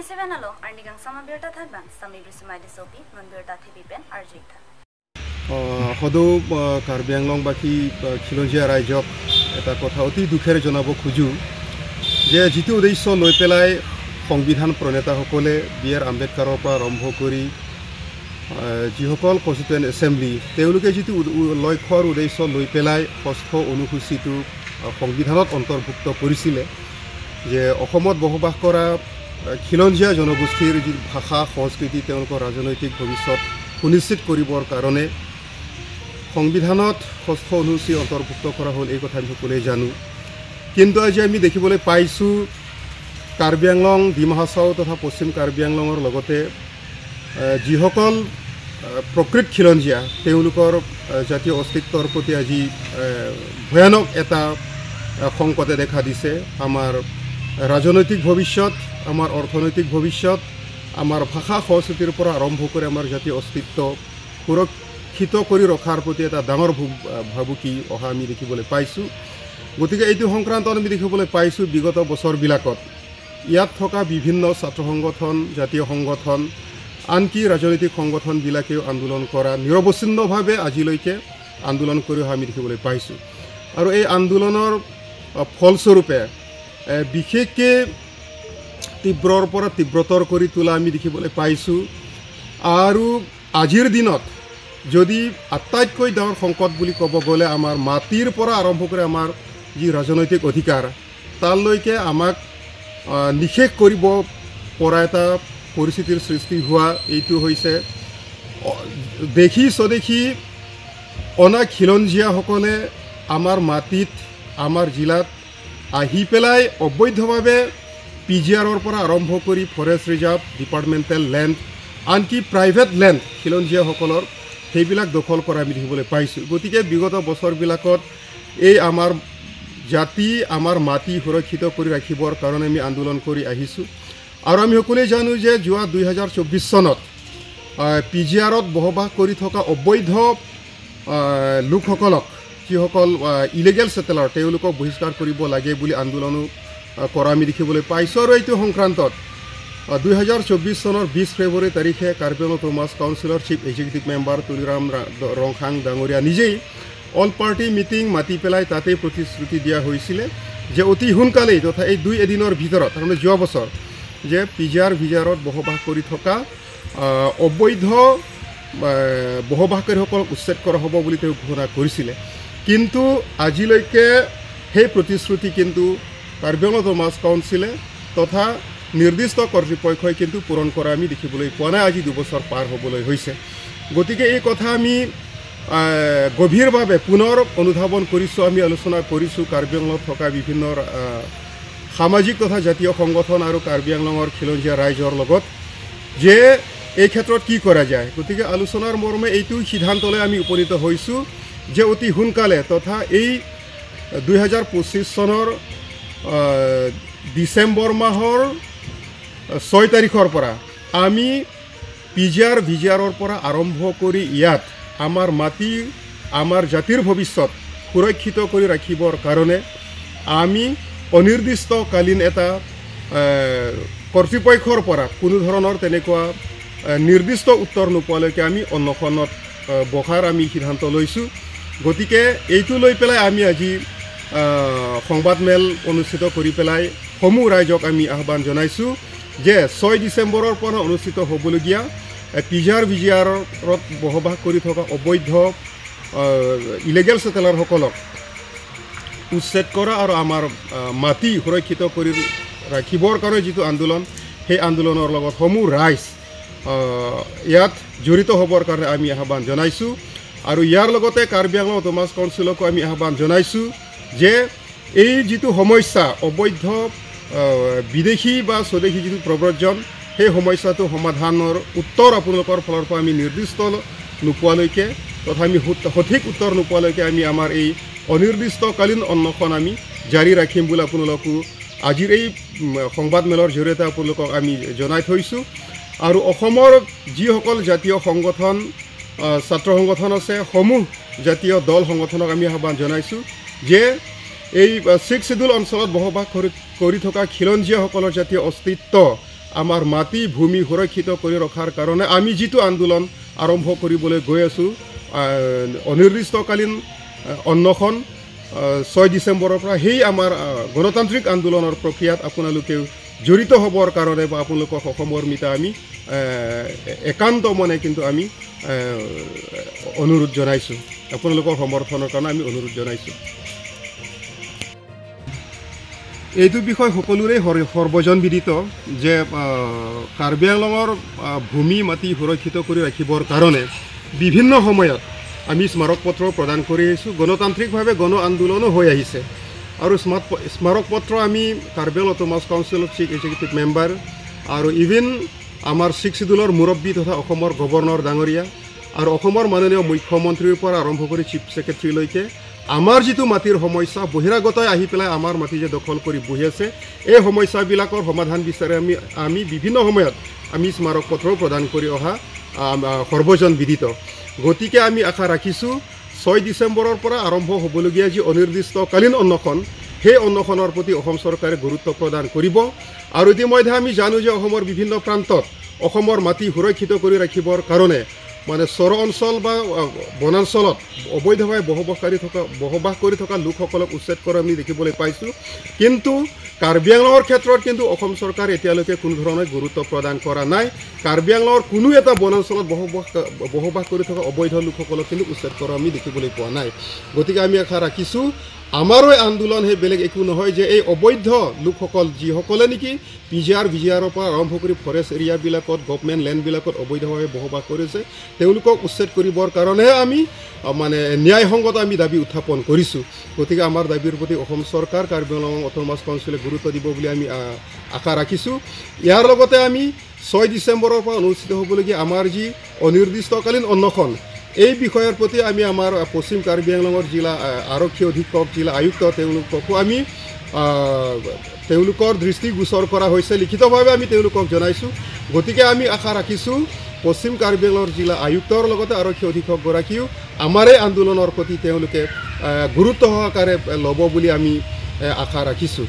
27 alo arni gang sama birta thaban sami brisumai de sopi non birta thibipen arjita সদৌ কাৰ্বি আংলংবাসী খিলঞ্জীয়া ৰাইজক এটা কথা অতি দুখেৰে জনাব খোজোঁ যে যিটো উদ্দেশ্য লৈ পেলাই সংবিধান প্ৰণেতাসকলে বি আৰ আম্বেদকাৰৰ পৰা আৰম্ভ কৰি যিসকল কনষ্টিটুৱেণ্ট এছেম্বলি তেওঁলোকে যিটো লক্ষ্য আৰু উদ্দেশ্য লৈ পেলাই ষষ্ঠ অনুসূচীটো সংবিধানত অন্তৰ্ভুক্ত কৰিছিলে যে অসমত বসবাস কৰা খিলঞ্জীয়া জনগোষ্ঠীৰ যি ভাষা সংস্কৃতি তেওঁলোকৰ ৰাজনৈতিক ভৱিষ্যত সুনিশ্চিত কৰিবৰ কাৰণে সংবিধানত ষষ্ঠ অনুসূচী অন্তৰ্ভুক্ত কৰা হ'ল, এই কথা আমি সকলোৱে জানো। কিন্তু আজি আমি দেখিবলৈ পাইছোঁ কাৰ্বি আংলং, ডিমা হাছাও তথা পশ্চিম কাৰ্বি আংলঙৰ লগতে যিসকল প্ৰকৃত খিলঞ্জীয়া তেওঁলোকৰ জাতীয় অস্তিত্বৰ প্ৰতি আজি ভয়ানক এটা সংকটে দেখা দিছে। আমাৰ ৰাজনৈতিক ভৱিষ্যত, আমাৰ অৰ্থনৈতিক ভৱিষ্যত, আমাৰ ভাষা সংস্কৃতিৰ পৰা আৰম্ভ কৰি আমাৰ জাতীয় অস্তিত্ব সুৰক্ষিত কৰি ৰখাৰ প্ৰতি এটা ডাঙৰ ভাবুকি অহা আমি দেখিবলৈ পাইছোঁ। গতিকে এইটো সংক্ৰান্তত আমি দেখিবলৈ পাইছোঁ বিগত বছৰবিলাকত ইয়াত থকা বিভিন্ন ছাত্ৰ সংগঠন, জাতীয় সংগঠন, আনকি ৰাজনৈতিক সংগঠনবিলাকেও আন্দোলন কৰা নিৰৱচ্ছিন্নভাৱে আজিলৈকে আন্দোলন কৰি অহা আমি দেখিবলৈ পাইছোঁ। আৰু এই আন্দোলনৰ ফলস্বৰূপে বিশেষকৈ তীব্ৰৰ পৰা তীব্ৰতৰ কৰি তোলা আমি দেখিবলৈ পাইছোঁ। আৰু আজিৰ দিনত যদি আটাইতকৈ ডাঙৰ সংকট বুলি ক'ব গ'লে আমাৰ মাটিৰ পৰা আৰম্ভ কৰি আমাৰ যি ৰাজনৈতিক অধিকাৰ তালৈকে আমাক নিষেধ কৰিব পৰা এটা পৰিস্থিতিৰ সৃষ্টি হোৱা এইটো হৈছে দেশী স্বদেশী অনা খিলঞ্জীয়াসকলে আমাৰ মাটিত আমাৰ জিলাত আহি পেলাই অবৈধভাৱে পি জি আৰৰ পৰা আৰম্ভ কৰি ফৰেষ্ট ৰিজাৰ্ভ, ডিপাৰ্টমেণ্টেল লেণ্ড, আনকি প্ৰাইভেট লেণ্ড খিলঞ্জীয়াসকলৰ সেইবিলাক দখল কৰা আমি দেখিবলৈ পাইছোঁ। গতিকে বিগত বছৰবিলাকত এই আমাৰ জাতি আমাৰ মাটি সুৰক্ষিত কৰি ৰাখিবৰ কাৰণে আমি আন্দোলন কৰি আহিছোঁ। আৰু আমি সকলোৱে জানো যে যোৱা 2024 চনত পি জি আৰত বসবাস কৰি থকা অবৈধ লোকসকলক, যিসকল ইলিগেল ছেটেলাৰ, তেওঁলোকক বহিষ্কাৰ কৰিব লাগে বুলি আন্দোলনো কৰা আমি দেখিবলৈ পাইছোঁ। আৰু এইটো সংক্ৰান্তত 2024 চনৰ 20 ফেব্ৰুৱাৰী তাৰিখে কাৰ্বি আংলং অট'নমাছ কাউন্সিলৰ chief executive member Tuliram Ronghang ডাঙৰীয়া নিজেই অল পাৰ্টি মিটিং মাতি পেলাই তাতেই প্ৰতিশ্ৰুতি দিয়া হৈছিলে যে অতি সোনকালেই তথা এই দুই এদিনৰ ভিতৰত, তাৰমানে যোৱা বছৰ, যে পি জি আৰ ভিজাৰত বসবাস কৰি থকা অবৈধ বসবাসকাৰীসকলক উচ্ছেদ কৰা হ'ব বুলি তেওঁ ঘোষণা কৰিছিলে। কিন্তু আজিলৈকে সেই প্ৰতিশ্ৰুতি কিন্তু কাৰ্বি আংলং অট'নমাছ কাউন্সিলে তথা নিৰ্দিষ্ট কৰ্তৃপক্ষই কিন্তু পূৰণ কৰা আমি দেখিবলৈ পোৱা নাই। আজি 2 বছৰ পাৰ হ'বলৈ হৈছে। গতিকে এই কথা আমি গভীৰভাৱে পুনৰ অনুধাৱন কৰিছোঁ, আমি আলোচনা কৰিছোঁ কাৰ্বি আংলঙত থকা বিভিন্ন সামাজিক তথা জাতীয় সংগঠন আৰু কাৰ্বি আংলঙৰ খিলঞ্জীয়া ৰাইজৰ লগত যে এই ক্ষেত্ৰত কি কৰা যায়। গতিকে আলোচনাৰ মৰ্মে এইটো সিদ্ধান্তলৈ আমি উপনীত হৈছোঁ যে অতি সোনকালে তথা এই 2025 চনৰ ডিচেম্বৰ মাহৰ 6 তাৰিখৰ পৰা আমি P G R V G আৰৰ পৰা আৰম্ভ কৰি ইয়াত আমাৰ মাটি আমাৰ জাতিৰ ভৱিষ্যত সুৰক্ষিত কৰি ৰাখিবৰ কাৰণে আমি অনিৰ্দিষ্টকালীন এটা কৰ্তৃপক্ষৰ পৰা কোনো ধৰণৰ তেনেকুৱা নিৰ্দিষ্ট উত্তৰ নোপোৱালৈকে আমি অনশনত বহাৰ আমি সিদ্ধান্ত লৈছোঁ। গতিকে এইটো লৈ পেলাই আমি আজি সংবাদমেল অনুষ্ঠিত কৰি পেলাই সমূহ ৰাইজক আমি আহ্বান জনাইছোঁ যে 6 ডিচেম্বৰৰ পৰা অনুষ্ঠিত হ'বলগীয়া P G R V G আৰত বসবাস কৰি থকা অবৈধ ইলিগেল ছেটেলাৰসকলক উচ্ছেদ কৰা আৰু আমাৰ মাটি সুৰক্ষিত কৰি ৰাখিবৰ কাৰণে যিটো আন্দোলন, সেই আন্দোলনৰ লগত সমূহ ৰাইজ ইয়াত জড়িত হ'বৰ কাৰণে আমি আহ্বান জনাইছোঁ। আৰু ইয়াৰ লগতে কাৰ্বি আংলং অট'নমাছ কাউন্সিলকো আমি আহ্বান জনাইছোঁ যে এই যিটো সমস্যা অবৈধ বিদেশী বা স্বদেশী যিটো প্ৰব্ৰজন, সেই সমস্যাটো সমাধানৰ উত্তৰ আপোনালোকৰ ফালৰ পৰা আমি নিৰ্দিষ্ট নোপোৱালৈকে তথা আমি সঠিক উত্তৰ নোপোৱালৈকে আমি আমাৰ এই অনিৰ্দিষ্টকালীন অনশন আমি জাৰি ৰাখিম বুলি আপোনালোকো আজিৰ এই সংবাদমেলৰ জৰিয়তে আপোনালোকক আমি জনাই থৈছোঁ। আৰু অসমৰ যিসকল জাতীয় সংগঠন, ছাত্ৰ সংগঠন আছে, সমূহ জাতীয় দল সংগঠনক আমি আহ্বান জনাইছোঁ যে এই ছিক্স শ্বেডিউল অঞ্চলত বসবাস কৰি থকা খিলঞ্জীয়াসকলৰ জাতীয় অস্তিত্ব আমাৰ মাটি ভূমি সুৰক্ষিত কৰি ৰখাৰ কাৰণে আমি যিটো আন্দোলন আৰম্ভ কৰিবলৈ গৈ আছোঁ, অনিৰ্দিষ্টকালীন অন্নশন 6 ডিচেম্বৰৰ পৰা, সেই আমাৰ গণতান্ত্ৰিক আন্দোলনৰ প্ৰক্ৰিয়াত আপোনালোকেও জড়িত হ'বৰ কাৰণে বা আপোনালোকৰ সহমৰ্মিতা আমি একান্ত মনে কিন্তু আমি অনুৰোধ জনাইছোঁ, আপোনালোকৰ সমৰ্থনৰ কাৰণে আমি অনুৰোধ জনাইছোঁ। এইটো বিষয় সকলোৰে সৰ্বজন বিদিত যে কাৰ্বি আংলঙৰ ভূমি মাটি সুৰক্ষিত কৰি ৰাখিবৰ কাৰণে বিভিন্ন সময়ত আমি স্মাৰকপত্ৰ প্ৰদান কৰি আহিছোঁ, গণতান্ত্ৰিকভাৱে গণ আন্দোলনো হৈ আহিছে। আৰু স্মাৰকপত্ৰ আমি কাৰ্বি আংলং অট'নমাছ কাউন্সিলৰ চিফ এক্সিকিউটিভ মেম্বাৰ আৰু ইভিন আমাৰ ছিক্স চিডিউলৰ মুৰব্বী তথা অসমৰ গভৰ্ণৰ ডাঙৰীয়া আৰু অসমৰ মাননীয় মুখ্যমন্ত্ৰীৰ পৰা আৰম্ভ কৰি চিফ ছেক্ৰেটেৰীলৈকে আমাৰ যিটো মাটিৰ সমস্যা, বহিৰাগতই আহি পেলাই আমাৰ মাটি যে দখল কৰি বহি আছে, এই সমস্যাবিলাকৰ সমাধান বিচাৰি আমি বিভিন্ন সময়ত আমি স্মাৰকপত্ৰও প্ৰদান কৰি অহা সৰ্বজন বিদিত। গতিকে আমি আশা ৰাখিছোঁ 6 ডিচেম্বৰৰ পৰা আৰম্ভ হ'বলগীয়া যি অনিৰ্দিষ্টকালীন অন্নশন, সেই অন্নশনৰ প্ৰতি অসম চৰকাৰে গুৰুত্ব প্ৰদান কৰিব। আৰু ইতিমধ্যে আমি জানো যে অসমৰ বিভিন্ন প্ৰান্তত অসমৰ মাটি সুৰক্ষিত কৰি ৰাখিবৰ কাৰণে মানে চৰ অঞ্চল বা বনাঞ্চলত অবৈধভাৱে বসবাস কৰি থকা লোকসকলক উচ্ছেদ কৰা আমি দেখিবলৈ পাইছোঁ। কিন্তু কাৰ্বি আংলঙৰ ক্ষেত্ৰত কিন্তু অসম চৰকাৰে এতিয়ালৈকে কোনো ধৰণৰ গুৰুত্ব প্ৰদান কৰা নাই। কাৰ্বি আংলঙৰ কোনো এটা বনাঞ্চলত বসবাস কৰি থকা অবৈধ লোকসকলক কিন্তু উচ্ছেদ কৰা আমি দেখিবলৈ পোৱা নাই। গতিকে আমি আশা ৰাখিছোঁ আমাৰো আন্দোলন সেই বেলেগ একো নহয় যে এই অবৈধ লোকসকল যিসকলে নেকি P G R, V G আৰৰ পৰা আৰম্ভ কৰি ফৰেষ্ট এৰিয়াবিলাকত, গভমেণ্ট লেণ্ডবিলাকত অবৈধভাৱে বসবাস কৰিছে, তেওঁলোকক উচ্ছেদ কৰিবৰ কাৰণেহে আমি মানে ন্যায়সংগত আমি দাবী উত্থাপন কৰিছোঁ। গতিকে আমাৰ দাবীৰ প্ৰতি অসম চৰকাৰ, কাৰ্বি আংলং অট'নমাছ কাউন্সিলে গুৰুত্ব দিব বুলি আমি আশা ৰাখিছোঁ। ইয়াৰ লগতে আমি 6 ডিচেম্বৰৰ পৰা অনুষ্ঠিত হ'বলগীয়া আমাৰ যি অনিৰ্দিষ্টকালীন অন্নশন, এই বিষয়ৰ প্ৰতি আমি আমাৰ পশ্চিম কাৰ্বি আংলঙৰ জিলা আৰক্ষী অধীক্ষক, জিলা আয়ুক্ত তেওঁলোককো আমি তেওঁলোকৰ দৃষ্টি গোচৰ কৰা হৈছে, লিখিতভাৱে আমি তেওঁলোকক জনাইছোঁ। গতিকে আমি আশা ৰাখিছোঁ পশ্চিম কাৰ্বি আংলঙৰ জিলা আয়ুক্তৰ লগতে আৰক্ষী অধীক্ষকগৰাকীও আমাৰ এই আন্দোলনৰ প্ৰতি তেওঁলোকে গুৰুত্ব সহকাৰে ল'ব বুলি আমি আশা ৰাখিছোঁ।